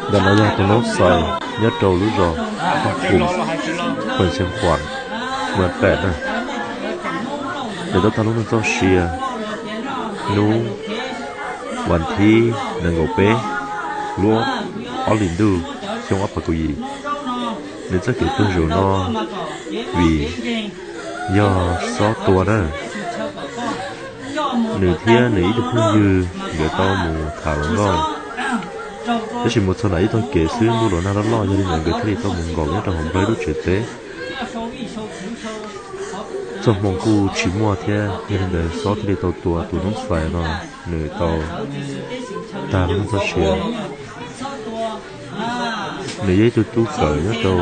Ntawm no yog tus noob xais nyob rau lub zos Paj Qum, Paj Xeeb Khuam, Muas Pem na. Nws tuaj tag lub neej txoj sia hnub vas thib nees nkaum peb lub ob hlis ntuj xyoo ob phav kaum yim. Nws txoj kev tuag zaum no vim yog xob tua na. Nws thiab nws ib tug phooj ywg nkawd tau mus tham hluas nkauj, tab sis mus txog nram ib tog kev xwb ntuj los nag loj loj, yog li ntawd nkawd thiaj li tau mus nkaum nyob rau hauv Nplog ib lub tsev teb. Txoj hmoo kuj tsis muaj thiab, yog li ntawd xob thiaj li tau tua tus noob xais no, nws tau tag lub neej txoj sia. Nws yog ib tug tub kawm nyob rau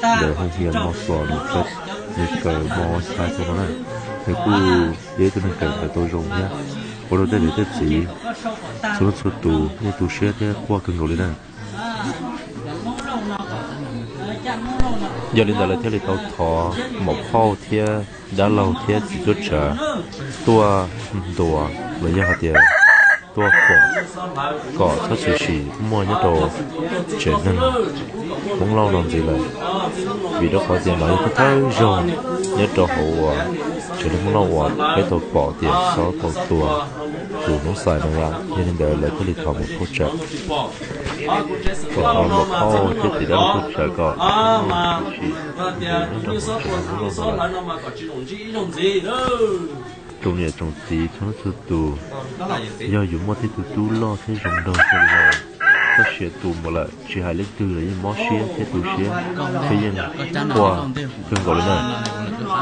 ntawm hoo hias Mos Xos, nws kawm Mos Xais no na. Nws kuj yog ib tug neeg kawm ntawv tau zoo thiab, ua rau tej niam tej txiv txhua leej txhua tus yeej tu siab thiab quaj kawg nkaus li na. Yog li ntawd lawv thiaj li tau thov maum phauj thiab dab laug thiab txiv tub tsav tuaj ntuas los yog hais tias tuaj foom kom txhob tshwm sim muaj nyob rau tsev neeg Hmoob Lauj no ntxiv lawm. Vim rau qhov tias no yog thawj thawj zaug nyob rau hauv uas tsev neeg Hmoob Lauj uas peb tau pom tias xob tau tua tus noob xais no, yog li ntawd lawv thiaj li thov maum phauj tsav, kom thov maum phauj thiab txiv dab laug tub tsav kom tshwm sim nyob rau hauv tsev neeg Hmoob Lauj no lawm. Tsoom niam tsoom txiv txhua leej txhua tus, yog yus muaj tej tug tub loj thiab zoo nraug xwb li no, txoj sia tu mus lawm tsis hais leej twg los yeej mob siab thiab tu siab thiab yeej quaj kawg nkaus li na.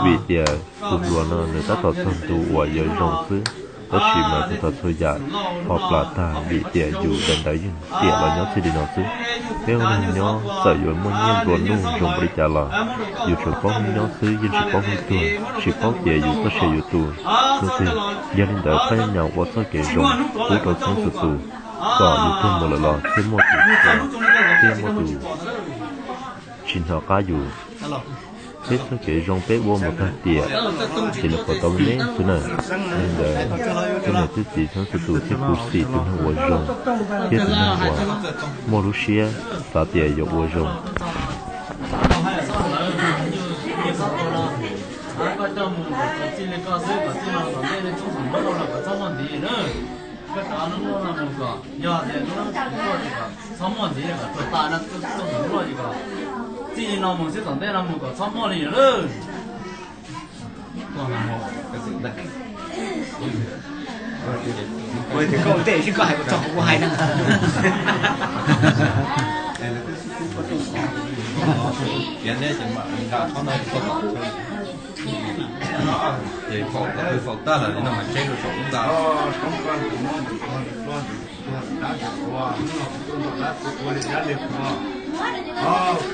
Vim tias tus hluas no nws tab tom txog ntu uas yuav zoo xwb, tab sis mas txhua txhua yam ho plam tag vim tias yus daim ntawv yeej tiam los nyob txij li no xwb. Peb ua neeg nyob txawm yuav muaj nyiaj nplua nuj zoo npaum li cas los yus tsuas paub hnub nyob xwb, yeej tsis paub hnub tuag, tsis paub tias yus txoj sia yuav tu hnub twg. Yog li ntawd pab nyas ua txoj kev zoo pub rau txhua txhua tus, kom yus tuag mus lawm los thiaj muaj tus, thiaj muaj tus tsis hnov qab yus. Peb txoj kev zoo peb ua mus tag tiam, ces nws puas tau me xwb na. Li ntawd, tus niam tub txiv txhua txhua tus thiaj kuv xim tus neeg uas zoo thiab tus neeg uas muaj lub siab xav tias yuav ua zoo. Koj tau lub no mus kom yog tias lub no tsis tuaj ces kom txhob muaj ntxiv, kom tuag tas no tuaj mus loj ces kom txij li no mus xwb, tom ntej no mus kom txhob muaj li lawm. Koj ntej xwb koj hais kom txog kuv hais na. Ces faus tag lawm no mas tsheb rau saum lub ntxa. Kuv tab tus ua, hnub no kuv tuaj nrog dab tuaj ua li dab li qhua.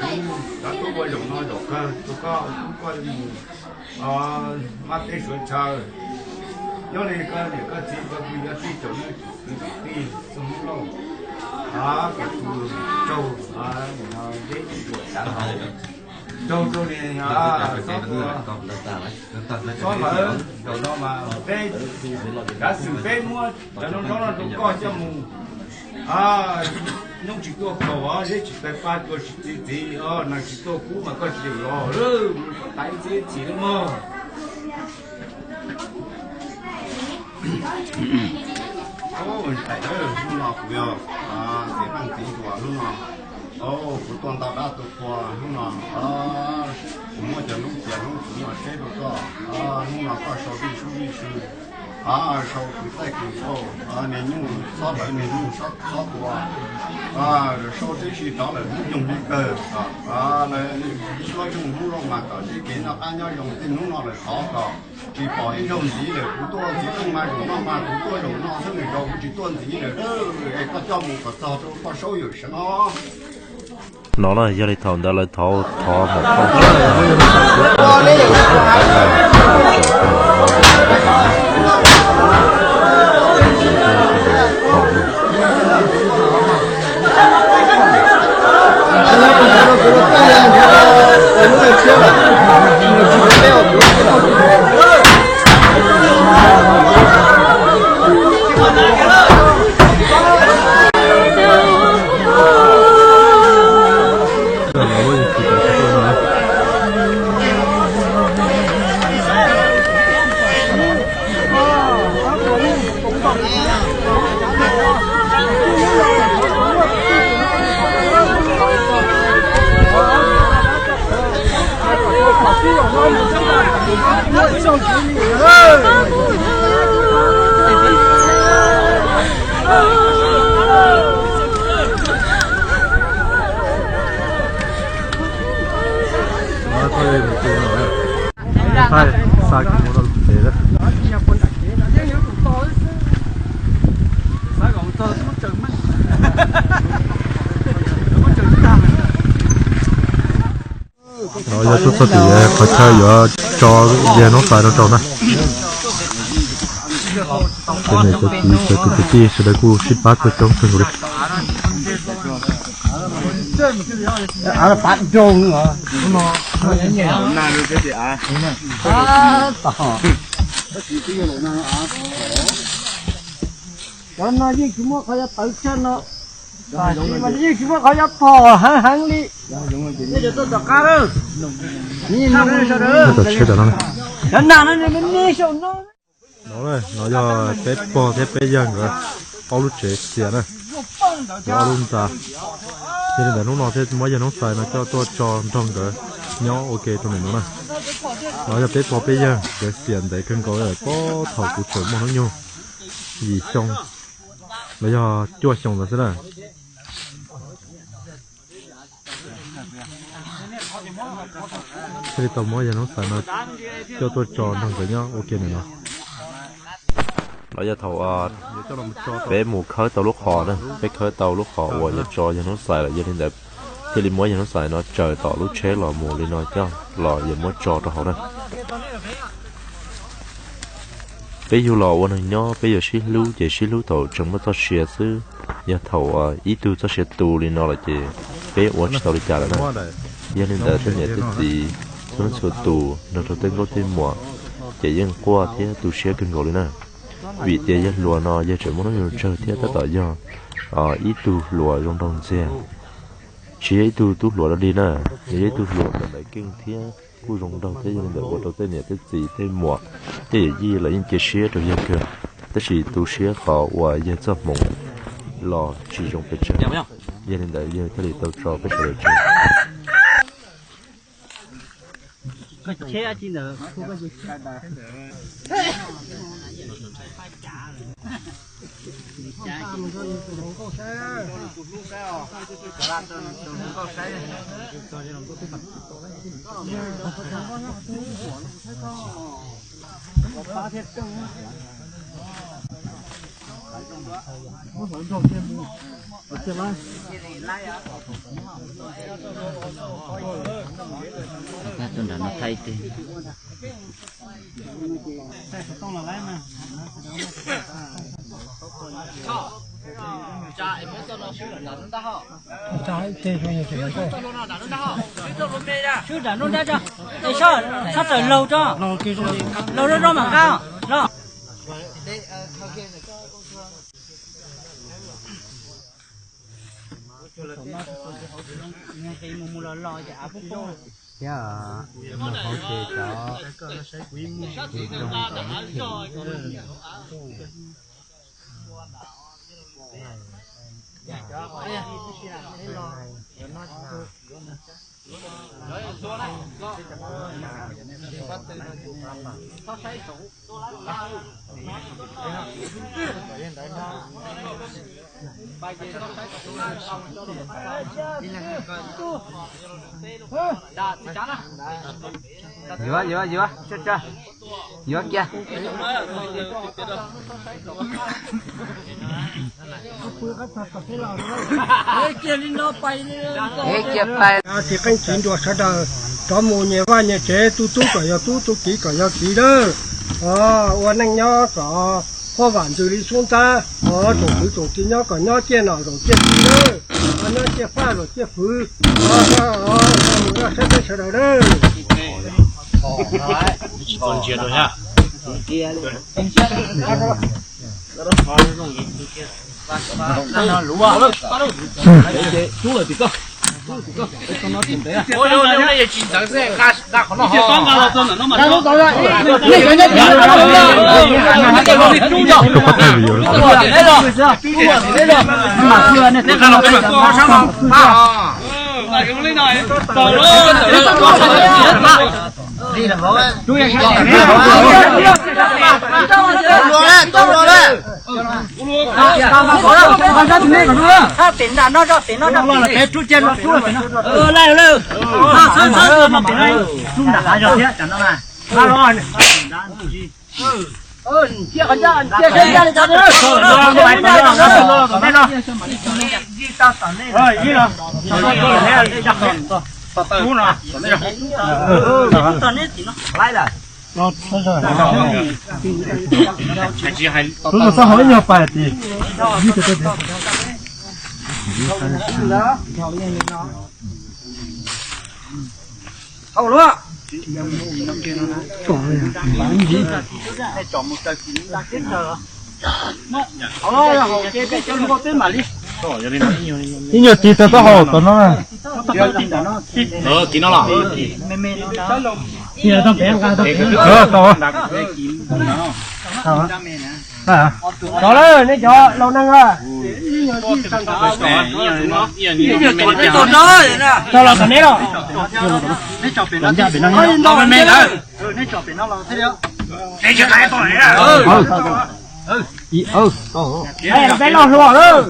Kuv tab tuaj ua zaum no zaum kawg rau koj, kub koj mus mab teb suav chaw. Nyob li koj niam koj txiv koj kwv yog tij tsoom neej kwv tij txog Hmoob Lauj, koj tus raug deb tsuam cav no, raug rau li xob tua, xob lawv zaum no mas peb, cav xwm peb muab cov no nrov no rau koj coj mus. Nyooj tsis tuaj kaus, zeb tsis tawg paj, tua tsis txi txiv, neeg tsis tuaj kub mas koj tsis yeem los, kom taiv txi txim li mog. Hnub no kuv yog txiv leej txiv ntuas, hnub no kuv tuaj ntaus dab tu qhua, hnub no kuv muab cov noob cia noob txwv no seb rau koj, hnub no koj sau vij sub vij sw. Sau kwv txaij kwv nkauj, niag nyuj xob lawv niag nyuj xob tua, sau tib si rov lawm hnub nyoog li kawg. Lawv suab nyoog hnub no mas kom sib kev noj qab nyob zoo, tej hnub no lawm tod kom tsis pom ib zaug ntxiv lawm. Kuv tuaj txiv leej mas zaum no mas kuv tuaj zaum no xwb, nws zaum kuv tsis tuaj ntxiv lawm. Es koj coj mus kom txog rau koj saub yawm seev os. No na yog li thaum ntawd lawv thov, thov maum phauj No yog tuaj txog tim qhov chaw yuav tso yawg Noob Xais no rau na. Cov niam cov txiv cov kwv cov tij sawv daws kuj sib pab tuaj coob kawg nkaus li. Cov no yeej tsis muaj qhov yuav tawv tshiab no, yeej tsis muaj qhov yuav phom heev heev li. Cov tshiab no, cov nas no me me saum no. No, no yog peb pog thiab peb yawg nkawd ob lub tsev xiam na, nkawd ob lub ntxa. Yog li ntawd hnub no thiaj muab yawg Noob Xais no coj tuaj tso nrog nkawd nyob ua ke rau ntawm no na. No yog peb pog peb yawg nkawd xiam ntev kawg nkaus lawm puag thaum kuv tseem muaj hnub nyoog yim xyoo los yog cuaj xyoo ntawd xwb na. Thiaj li tau muab yawg Noob Xais no coj tuaj tso nrog nkawd nyob ua ke ntawm no. No yog thaum peb mus khawb tau lub qhov na, peb khawb tau lub qhov uas yuav tso yawg Noob Xais lawm, yog li ntawd thiaj li muab yawg Noob Xais no tsaws tom lub tsheb los mus li no coj los yuav muab tso rau hauv na. Peb yug los ua neeg nyob peb yuav sib hlub ces sib hlub thaum tseem muaj txoj sia xwb. Yog thaum ib tug txoj sia tu li no lawm ces peb ua tsis tau li cas lawm na. Yog li ntawd tej niam tej txiv txhua leej txhua tus nrog rau tej nkauj tej muam ces yeej quaj thiab tu siab kawg nkaus li na. Vim tias yawg hluas no yawg tseem muaj hnub nyoog tsawg thiab tab tom yog ib tug hluas zoo nraug ntxiag. Tsis yog ib tug tub hluas dog dig na, yog ib tug hluas ntawm keej thiab kuj zoo nraug thiab, yog li ntawd ua rau tej niam tej txiv tej muam tej yawm yij lawv yeej cia siab rau yawg kawg, tab sis tu siab qhov uas yawg txoj hmoov los tsis zoo pes tsawg. Yog li ntawd yawg thiaj li tau tso peb sawv daws tseg. Swb nram nruab nrab tso, es soj, soj tawm laug tso, laug zoo zoo mam qab los. Mus mus los los ces av poob poob. Thiab mus hauv ces cov tis zoo tom muab them. Yuav, yuav, yuav, tsawg tsawg, yuav kiag. Ev kiag pais. Txiv qeej txiv nruas sawv daws, rov mus nyias vaj nyias tsev, tu tub kom yog tub, tu kiv kom yog kiv lawm. Ua neej nyob kom huaj vam ntxwg li xub ntab, tsoom kwv tsoom tij nyob kom nyob ciaj nom zaum ciaj txwv lawm, nyob ciaj faj zaum ciaj fwv. Mus noj saib peb sawv daws lawm. Tus txoj hauv ib nyuag pais tim. Ib nyuag tiv tau taub hau tom no. Tau. Tau lawm nej cov laus neeg a. Tau los tom neb los. Peb los hluas lawm.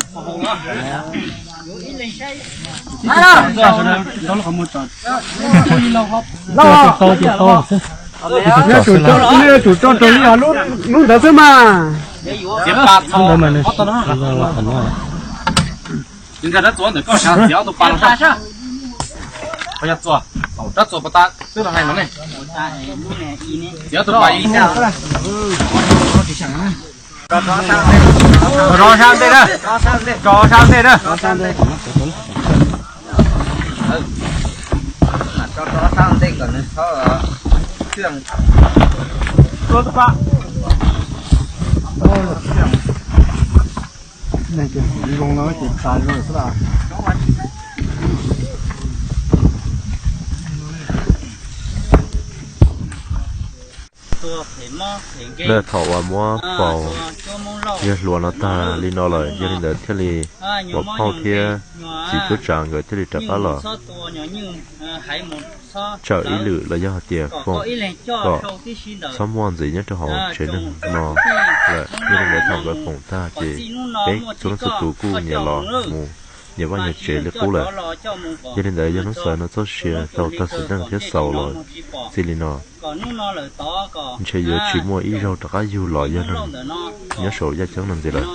Tau ces tau xwb. Neb yuav tsum tso raws li lub ntawd xwb mas. Txiav rab txuas ntawm koj sab, txiav ob tug pas los sab. Qhov yog txuas, rab txuas pas tas twb los hais no ne. Txiav ob tug pas ib. Rov sab ntej na, rov sab ntej na. Rov sab ntej kom nws txhob. Zoo no ces tas zoo xwb las. Lawm thaum uas muab faus yawg hluas no tag li no lawm, yog li ntawd thiaj li ua phauj thiab txiv cuab tsav nkawd thiaj li rov qab los tsawm ib lwm los yog hais tias foom kom txhob muaj ntxiv nyob rau hauv tsev neeg no lawm. Yog li ntawd thaum nkawd foom tag ces peb txhua leej txhua tus kuj nyias los mus nyias vaj nyias tsev li qub lawm. Yog li ntawd yog hnub xaus no txoj sia tau tag xwm neej thiab xaus los txij li no, ntshe yuav tsis muaj ib zaug rov qab yug los yog neeg nyob saum yaj ceeb no ntxiv lawm.